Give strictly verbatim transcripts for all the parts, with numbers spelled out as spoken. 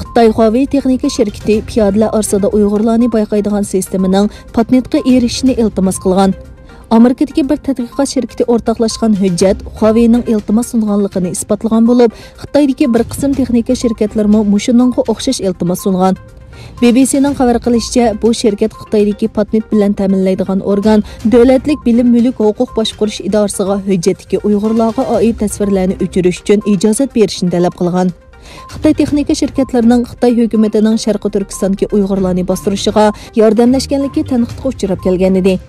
خىتاي خۇاۋېي تېخنىكا شىركىتى پىيادىلەر ئارىسىدا ئۇيغۇرلارنى بايقايدىغان سىستېمىنىڭ پاتېنتقا ئېرىشىشنى ئىلتىماس قىلغان. ئامېرىكىدىكى بىر تەتقىقات شىركىتى ئورتاقلاشقان ھۆججەت خۇاۋېينىڭ ئىلتىماس سۇنغانلىقىنى ئىسپاتلىغان بولۇپ، خىتايدىكى بىر قىسىم تېخنىكا شىركەتلىرىمۇ مۇشۇنىڭغا ئوخشاش ئىلتىماس سۇنغان. بى بى سىنىڭ خەۋەر قىلىشىچە، بۇ شىركەت خىتايدىكى پاتېنت بىلەن تەمىنلەيدىغان ئورگان دۆلەتلىك بىلىم مۈلۈك ھوقۇق باشقۇرۇش ئىدارىسىغا ھۆججەتتىكى ئۇيغۇرلارغا ئائىت تەسۋىرلەرنى ئۆچۈرۈش ئۈچۈن ئىجازەت بېرىشنى تەلەپ قىلغان. خىتاي تېخنىكا شىركەتلىرىنىڭ خىتاي ھۆكۈمىتىنىڭ شەرقىي تۈركىستاندىكى ئۇيغۇرلارنى باستۇرۇشىغا ياردەملەشكەنلىكى تەنقىدقا ئۇچراپ كەلگەن ئىدى.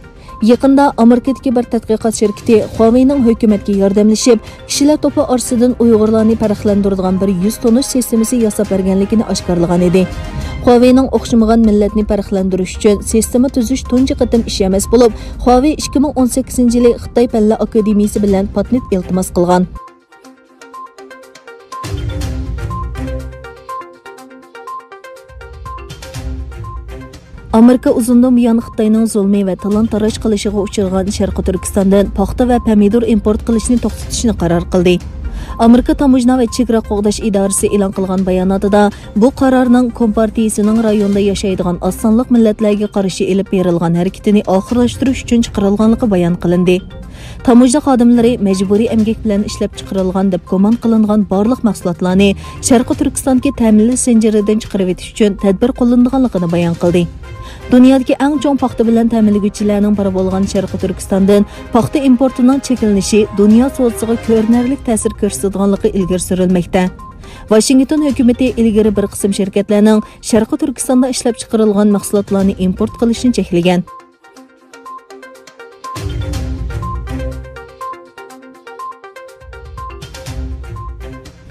يېقىندا ئامېرىكىدىكى بىر تەتقىقات شىركىتى خۇاۋېينىڭ ھۆكۈمەتكە ياردەملىشىپ، كىشىلەر توپى ئارىسىدىن ئۇيغۇرلارنى پەرقلەندۈرىدىغان بىر يۈز تونۇش سىستېمىسى ياساپ بەرگەنلىكىنى ئاشكارىلىغان ئىدى. خۇاۋېينىڭ ئوخشىمىغان مىللەتنى پەرقلەندۈرۈش ئۈچۈن سىستېما تۈزۈش تۇنجى قېتىم ئىش ئەمەس بولۇپ، خۇاۋېي ئىككى مىڭ ئون سەككىزىنچى يىلى خىتاي پەنلەر ئاكادېمىيىسى بىلەن پاتېنت ئىلتىماس قىلغان. ئامېرىكا ئۇزۇندىن بۇيان خىتاينىڭ زۇلمى ۋە تالان-تاراج قىلىشىغا ئۇچرىغان شەرقىي تۈركىستاندىن پاختا ۋە پەمىدۇر ئىمپورت قىلىشنى توختىتىشنى قارار قىلدى. ئامېرىكا تاموژنا ۋە چېگرا قوغداش ئىدارىسى ئېلان قىلغان باياناتىدا، بۇ قارارنىڭ كومپارتىيىسىنىڭ رايوندا ياشايدىغان ئاز سانلىق مىللەتلەرگە قارشى ئېلىپ بېرىلغان ھەرىكىتىنى ئاخىرلاشتۇرۇش ئۈچۈن چىقىرىلغانلىقى بايان قىلىندى. تاموژنا خادىملىرى مەجبۇرىي ئەمگەك بىلەن ئىشلەپچىقىرىلغان دەپ گۇمان قىلىنغان بارلىق مەھسۇلاتلارنى شەرقىي تۈركىستاندىكى تەمىنلەش زەنجىرىدىن چىقىرىۋېتىش ئۈچۈن تەدبىر قوللىنىدىغانلىقىنى بايان قىلدى. دۇنيادىكى ئەڭ چوڭ پاختا بىلەن تەمىنلىگۈچىلەرنىڭ بىرى بولغان شەرقىي تۈركىستاندىن پاختا ئىمپورتىنىڭ چېكىنىشى دۇنيا سودىسىغا كۆرۈنەرلىك تەسىر كۆرسىتىدىغانلىقى ئىلگىرى سۈرۈلمەكتە. ۋاشىنگتون ھۆكۈمىتى ئىلگىرى بىر قىسىم شىركەتلەرنىڭ شەرقىي تۈركىستاندا ئىشلەپچىقىرىلغان مەھسۇلاتلارنى ئىمپورت قىلىشىنى چەكلىگەن.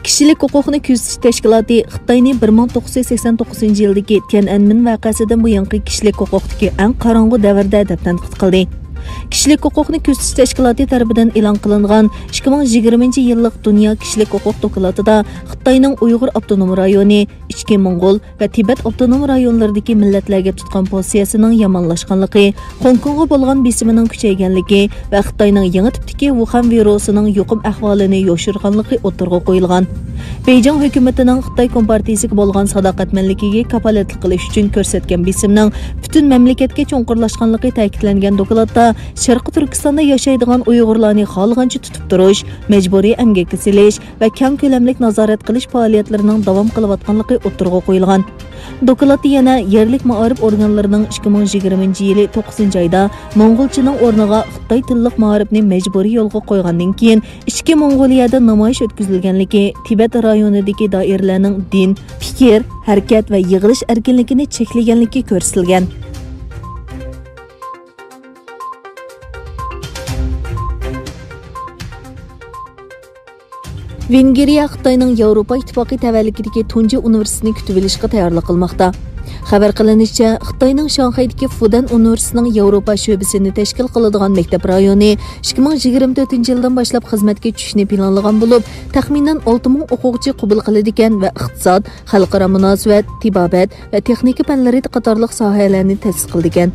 كىشىلىك ھوقۇقنى كۆزىتىش تەشكىلاتى خىتاينى بىر مىڭ توققۇز يۈز سەكسەن توققۇزىنچى يىلدىكى تيەنئەنمېن ۋەقەسىدىن بۇيانقى كىشىلىك ھوقۇقتىكى ئەڭ قاراڭغۇ دەۋردە دەپ تەنقىد قىلدى. كىشىلىك ھوقۇقنى كۆزىتىش تەشكىلاتى تەرىپىدىن ئېلان قىلىنغان ئىككى مىڭ يىگىرمىنچى يىللىق دۇنيا كىشىلىك ھوقۇق دوكلاتىدا خىتاينىڭ ئۇيغۇر ئاپتونوم رايونى، ئىچكى موڭغۇل ۋە تىبەت ئاپتونوم رايونلىرىدىكى مىللەتلەرگە تۇتقان پوزىتسىيەسىنىڭ يامانلاشقانلىقى، خوڭكوڭغا بولغان بېسىمىنىڭ كۈچەيگەنلىكى ۋە خىتاينىڭ يېڭى تىپتىكى ۋۇخەن ۋىرۇسىنىڭ يۇقۇم ئەھۋالىنى يوشۇرغانلىقى ئوتتۇرىغا قويۇلغان. بېيجىڭ ھۆكۈمىتىنىڭ خىتاي كومپارتىيىسىگە بولغان ساداقەتمەنلىكىگە كاپالەتلىك قىلىش ئۈچۈن كۆرسەتكەن بېسىمنىڭ پۈتۈن مەملىكەتكە چوڭقۇرلاشقانلىقى تەكىتلەنگەن دوكلاتتا، شەرقىي تۈركىستاندا ياشايدىغان ئۇيغۇرلارنى خالىغانچە تۇتۇپ تۇرۇش، مەجبۇرىي ئەمگەككە سېلىش، ۋە كەڭ كۆلەملىك نازارەت قىلىش پائالىيەتلىرىنىڭ داۋام قىلىۋاتقانلىقى ئوتتۇرىغا قويۇلغان. دوكلاتتا يەنە يەرلىك مائارىپ ئورگانلىرىنىڭ ئىككى مىڭ يىگىرمىنچى يىلى توققۇزىنچى ئايدا موڭغۇلچىنىڭ ئورنىغا خىتاي تىللىق مائارىپنى مەجبۇرىي يولغا قويغاندىن كېيىن، ئىچكى موڭغۇلىيەدە نامايىش ئۆتكۈزۈلگەنلىكى، تىبەت رايونىدىكى دائىرىلەرنىڭ دىن، پىكىر، ھەرىكەت ۋە يىغىلىش ئەركىنلىكىنى چەكلىگەنلىكى كۆرسىتىلگەن. ۋېنگىرىيە خىتاينىڭ ياۋروپا ئىتتىپاقى تەۋەلىكىدىكى تۇنجى ئۇنىۋېرسىتېتنى كۈتۈۋېلىشقا تەييارلىق قىلماقتا. خەۋەر قىلىنىشىچە، خىتاينىڭ شاڭخەيدىكى فۇدەن ئۇنىۋېرسىتېتىنىڭ ياۋروپا شۆبىسىنى تەشكىل قىلىدىغان مەكتەپ رايونى ئىككى مىڭ يىگىرمە تۆتىنچى يىلدىن باشلاپ خىزمەتكە چۈشۈشنى پىلانلىغان بولۇپ، تەخمىنەن ئالتە مىڭ ئوقۇغۇچى قوبۇل قىلىدىكەن ۋە ئىقتىساد، خەلقئارا مۇناسىۋەت، تېبابەت ۋە تېخنىكا پەنلىرى قاتارلىق ساھەلەرنى تەسىس قىلىدىكەن.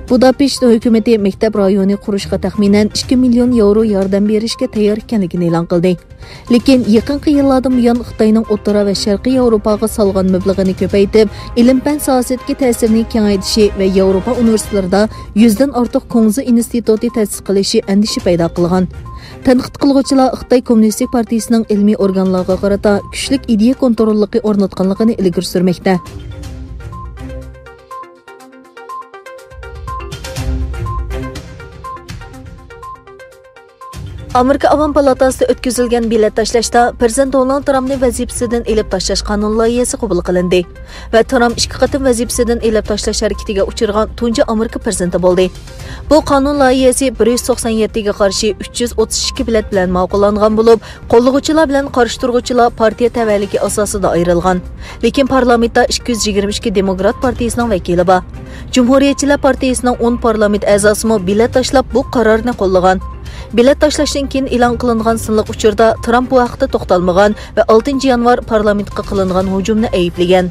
بۇداپېشت ھۆكۈمىتى مەكتەپ رايونى قۇرۇشقا تەخمىنەن ئىككى مىليون ياۋرو ياردەم بېرىشكە تەييار ئىكەنلىكىنى ئېلان قىلدى. لېكىن يېقىنقى يىللاردىن بۇيان خىتاينىڭ ئوتتۇرا ۋە شەرقىي ياۋروپاغا سالغان مەبلىغىنى كۆپەيتىپ، ئىلىم-پەن ساھەسىدىكى تەسىرىنى كېڭەيتىشى ۋە ياۋروپا ئۇنىۋېرسىتېتلىرىدا يۈزدىن ئارتۇق كۇڭزى ئىنستىتۇتى تەسىس قىلىشى ئەندىشە پەيدا قىلغان. تەنقىد قىلغۇچىلار خىتاي كوممۇنىستىك پارتىيىسىنىڭ ئىلمىي ئورگانلارغا قارىتا كۈچلۈك ئىدىيە كونتروللۇقى ئورناتقانلىقىنى ئىلگىرى سۈرمەكتە. ئامېرىكا ئاۋام پالاتاسىدا ئۆتكۈزۈلگەن بېلەت تاشلاشتا پىرېزىدېنت دونالد ترامپنى ۋەزىپىسىدىن ئېلىپ تاشلاش قانۇن لايىھەسى قوبۇل قىلىندى ۋە ترامپ ئىككى قېتىم ۋەزىپىسىدىن ئېلىپ تاشلاش ھەرىكىتىگە ئۇچرىغان تۇنجى ئامېرىكا پىرېزىدېنتى بولدى. بۇ قانۇن لايىھەسى بىر يۈز توقسان يەتتىگە قارشى ئۈچ يۈز ئوتتۇز ئىككى بېلەت بىلەن ماقۇللانغان بولۇپ، قوللىغۇچىلار بىلەن قارشى تۇرغۇچىلار پارتىيە تەۋەلىكى ئاساسىدا ئايرىلغان. لېكىن پارلامېنتتا ئىككى يۈز يىگىرمە ئىككى دېموكرات پارتىيىسىنىڭ ۋەكىلى بار. جۇمھۇرىيەتچىلەر پارتىيىسىنىڭ ئون پارلامېنت ئەزاسىمۇ بېلەت تاشلاپ بۇ قارارنى قوللىغان. بېلەت تاشلاشتىن كېيىن ئېلان قىلىنغان سىنلىق ئۇچۇردا ترامپ بۇ ھەقتە توختالمىغان ۋە ئالتىنچى يانۋار پارلامېنتقا قىلىنغان ھۇجۇمنى ئەيىبلىگەن.